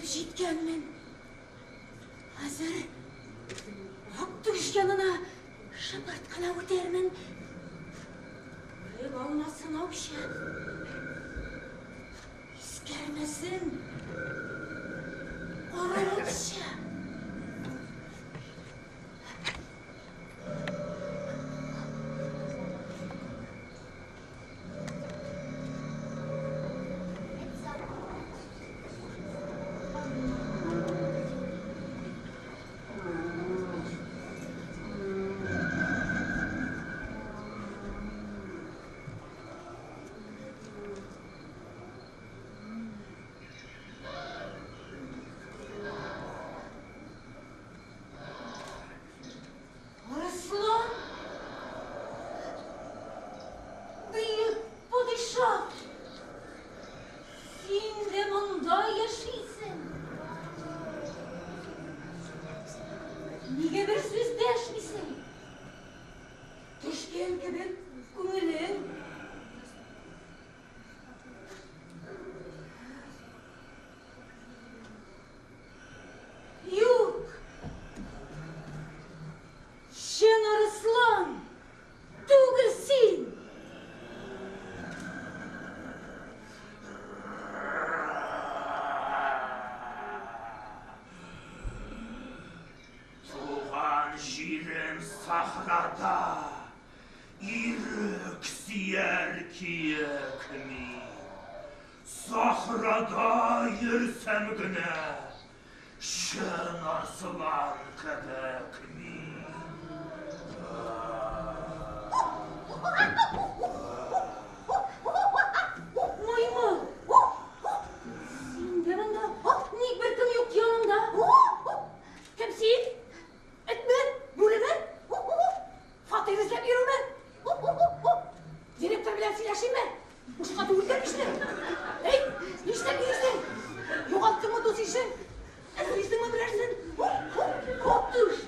Килеп җиткәнмен. Хәзер Актүш янына шыпырт кына үтәрмен. Күреп алмасын аучы. Искәрмәсен каравылчы. Арыслан! Бөек падишаһ! Син дә монда яшисең? Нигә бер сүз дәшмисең? Төшкән кебек күңелең. Юк! Чын арыслан түгел син! Туган җирем сахрада, Ирек сөяр киек мин. Сахрада йөрсәм генә, Чын арслан кебек мин. Маймыл! Син дә монда? Ник беркем юк яныңда? Кем син? Этме? Бүреме? Фатир эзләп йөрүме? Директор белән сөйләшимме? Бушка түгелдер нишле? Эй, нишләп йөрисең? Югалттыңмы дус ишең? Эзлисеңме берәрсен? Актүш!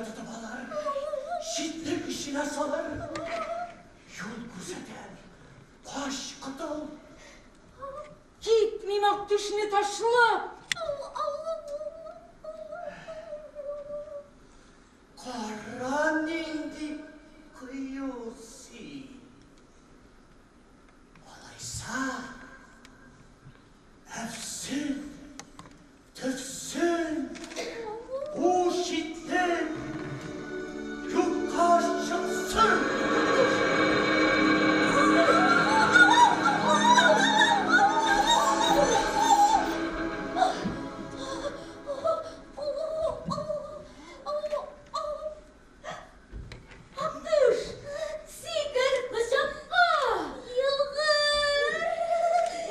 Җиргә тотып алыр, читлек эченә салыр. Юл күрсәтәм, кач, котыл. Китмим Актүшне ташлап. Кара нинди кыю син. Алайса, әфсен, төфсен, бу читлек юкка чыксын. Актүш, сикер кочакка. Елгыр!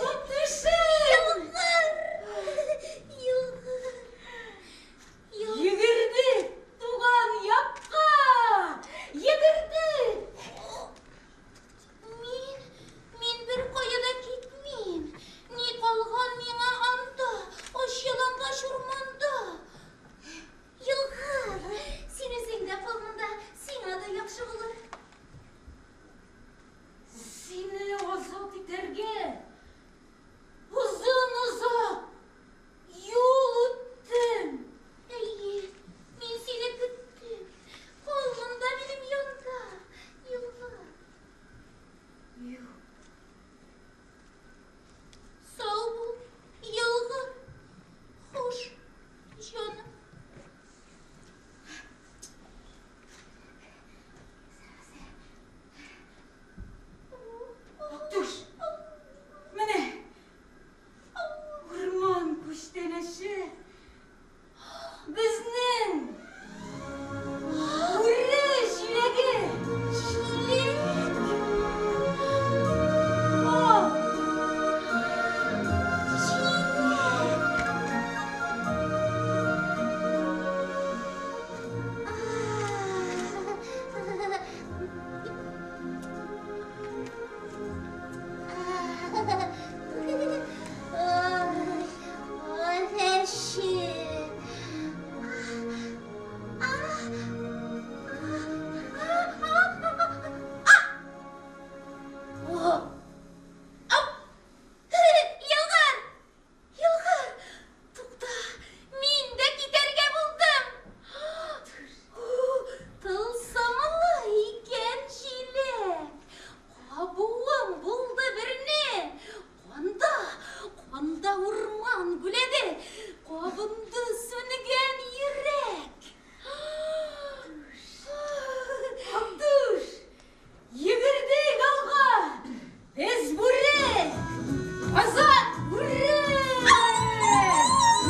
Актүшем! Елгыр! Елгыр! Йөгердек туган якка! Йөгердек! Мин бер кая да китмим. Ни калган миңа анда, ач ялангач урманда? Елгыр, син үзең дә кал монда, сиңа да яхшы булыр. Сине азат итәргә озын-озак юл үттем. Әйе, мин сине көттем. Кал монда минем янда, Елгыр. Юк. Сау бул, Елгыр. Хуш, җаным. Актүш, менә урман күчтәнәче. Безнең бүре җиләге. Җиләк! Ал. Җиләк! Ай, әче. Елгыр! Елгыр! Тукта, мин дә китәргә булдым. Тылсымлы икән җиләк. Кабуым булды берне. Канда, канда урман гүләде. Кабынды сүнгән йөрәк. Актүш, йөгердек алга. Без бүре! Азат бүре!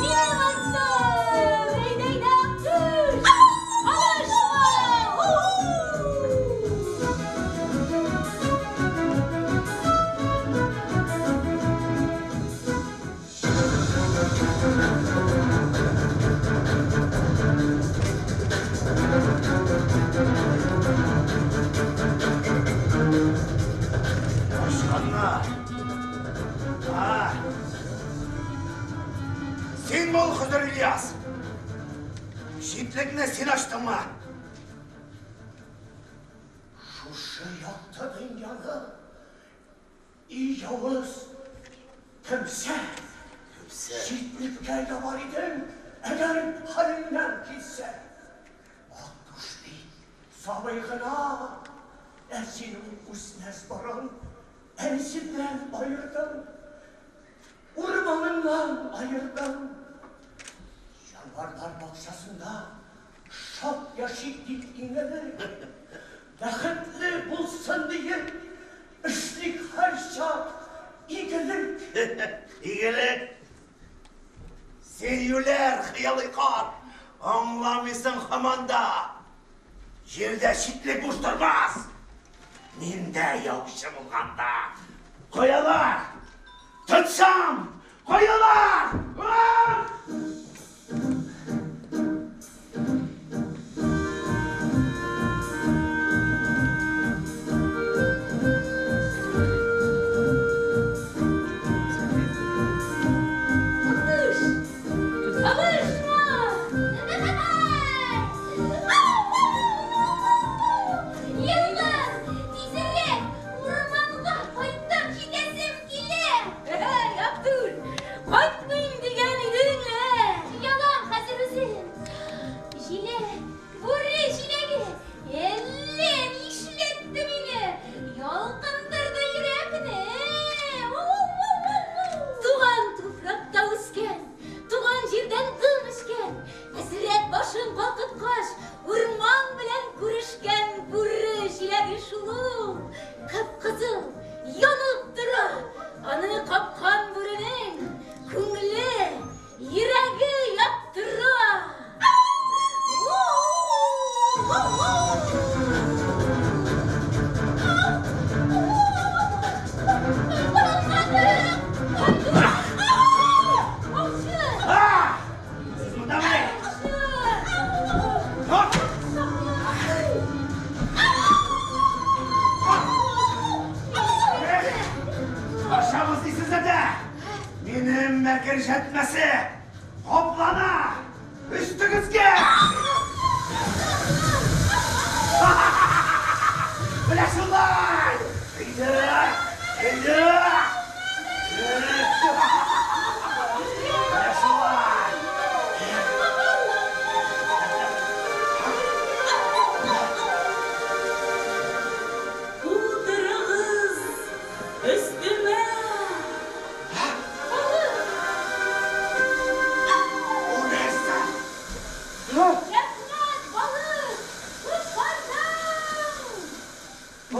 Минем аттым! Әйдә, әйдә, Актүш! Алышма! Ачканнар. А. Син бул, Хозыр Ильяс. Читлекне син ачтыңмы? Шушы якты дөньяны и явыз кемсә читлеккә ябар идем, әгәр хәлеңнән килсә. Актүш бит сабый гына, ә син ул үсмәс борын әнисеннән аердың, урманыннан аердың. Җанварлар бакчасында шат яшик дип иң элек, бәхетле булсын диеп, эшлик һәрчак игелек. Игелек. Син юләр, хыялый карт. Аңламыйсың һаман да. Җирдә читлек буш тормас. Мин дә яучы булганда. Каялар! Тотсам! Каялар! А! Актүш! Алышма! Ау! Минем мәкер җәтмәсе каплана өстегезгә! Менә шулай! Әйдә! Әйдә! Менә шулай! Утырыгыз өстемә! Бу нәрсә? Рәхмәт, балык! Коткардың!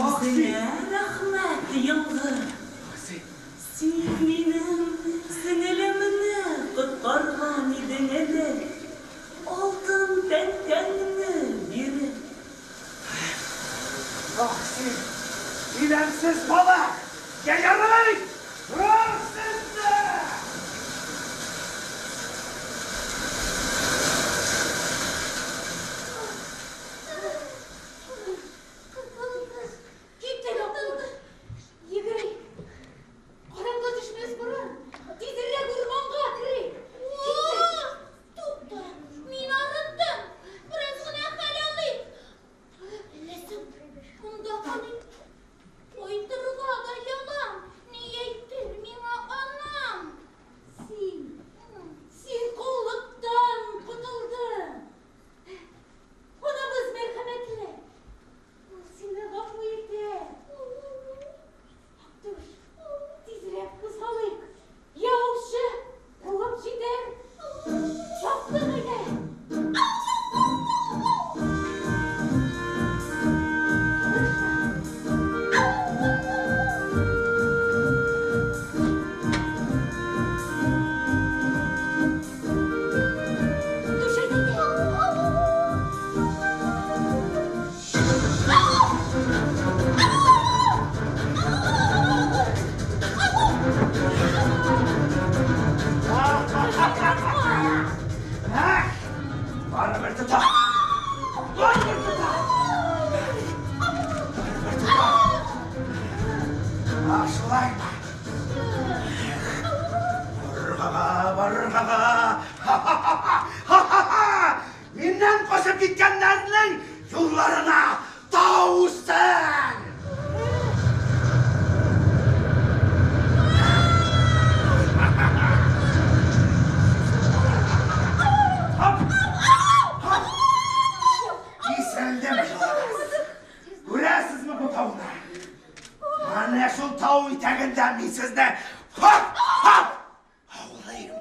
Үзеңә рәхмәт, елгыр. Син минем сеңелемне коткарган идең элек, алтын тәңкәңне биреп. Ах син, иләмсез балык! Я ярый! Күрәм сезне! Котылдык. Киттек, Аккош! Йөгерик! Караңгы төшмәс борын, тизрәк урманга керик! Киттек! Тукта, мин арындым. Бераз гына хәл алыйм. Әллә соң монда калыйм. Кайтырга да оялам. Ни әйтер миңа анам? Син, син коллыктан котылдың. Анабыз мәрхәмәтле. Ул сине гафу итәр. Актүш, тизрәк кузгалыйк. Яучы куып җитәр. Чаптык әйдә. Актүш, әйдә. Эх! Барыбер тота! Барыбер тота! Барыбер тота! А, шулаймы? Барырга, барырга! Ха-ха-ха! Миннән качып киткәннәрнең юлларына тау үссен! Хоп! Хоп! Киселдем юлыгыз. Күрәсезме бу тауны? Менә шул тау итәгендә мин сезне хоп! Хоп! Аулыйм.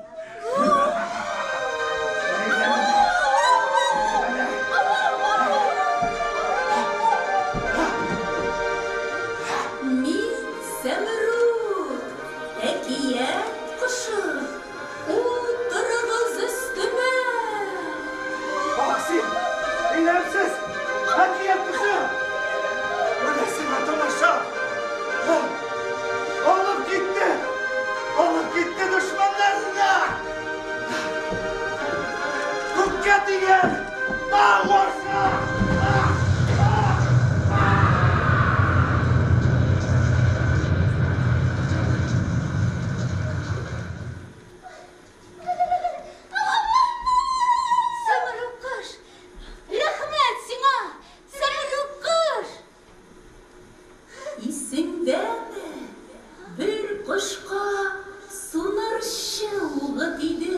Мин Сәмруг, әкият кошы. Утырыгыз өстемә! Ах син, иләмсез, әкият кошы! Менә сиңа тамаша! Алып китте! Алып китте дошманнарына! Күккә тигән тау аша! Сәмруг кош! Рәхмәт сиңа, Сәмруг кош! Исеңдәме, бер кошка сунарчы угы тиде.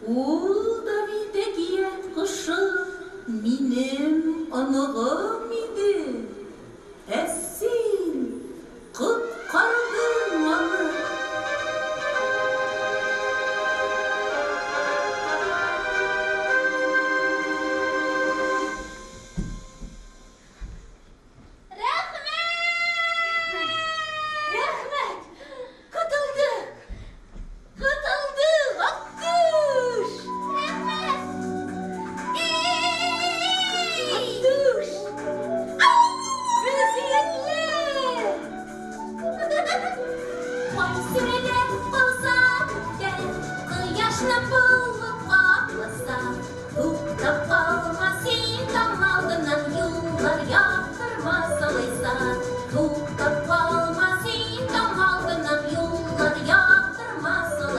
Ул да бит әкият кошы, минем оныгым иде. Ә син коткардың аны. Рәхмәт! Рәхмәт! Котылдык! Котылдык, Аккош! Рәхмәт! Актүш! Без ирекле! Ай сүрелеп калса күктә, кояшны болыт капласа, туктап калма син таң алдыннан, юллар яктырмас алайса. Туктап калма син таң алдыннан, юллар яктырмас алайса.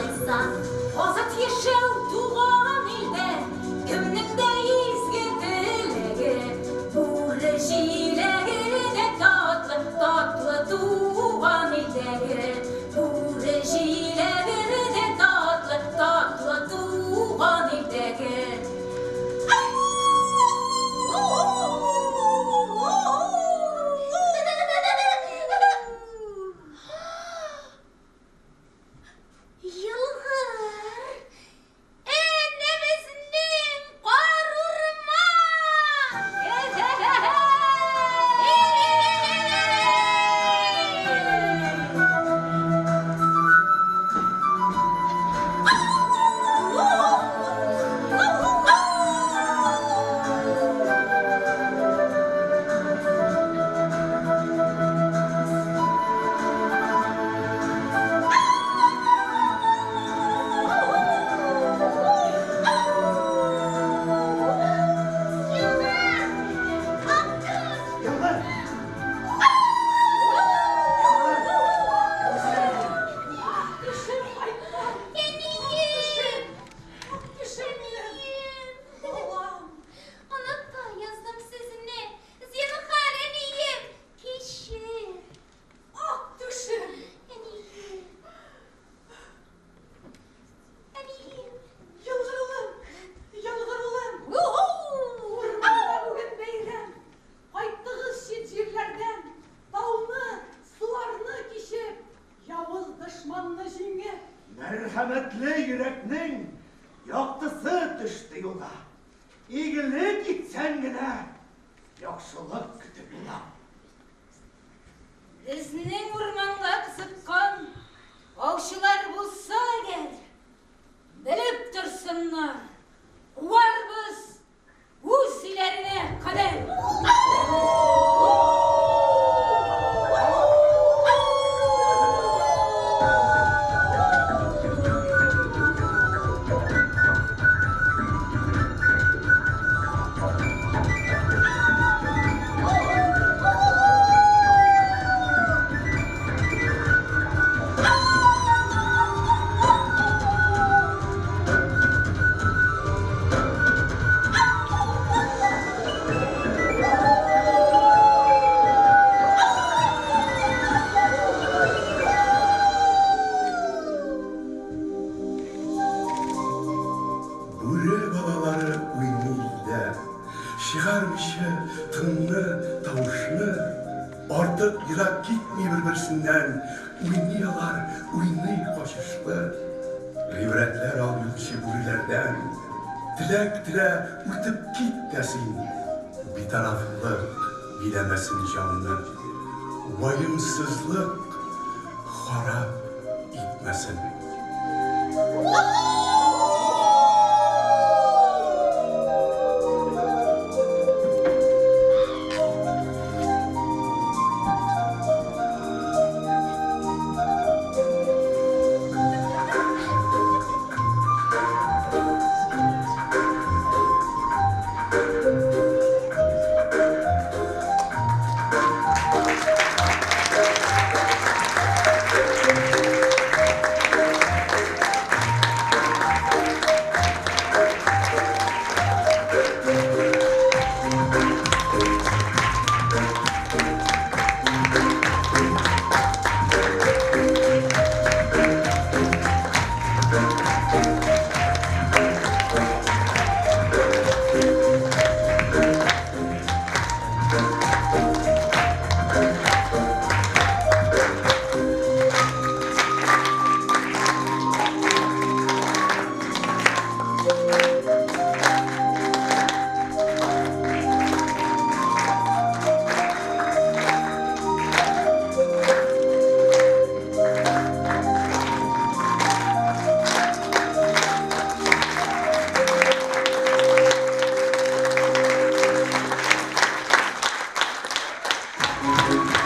Мәрхәмәтле йөрәкнең яктысы төште юлга. Игелек итсәң генә, яхшылык көтеп була. Безнең урманга кызыккан аучылар булса әгәр, белеп торсыннар, куарбыз үз өйләренә кадәр. Бүре балалары уйный илдә, Чыгармыйча тынны, тавышны, Артык ерак китми бер-берсеннән, Уйный алар, уйный качышлы. Гыйбрәтләр ал юлчы бүреләрдән, Теләк телә, үтеп кит тә син. Битарафлык биләмәсен җанны, Ваемсызлык харап итмәсен.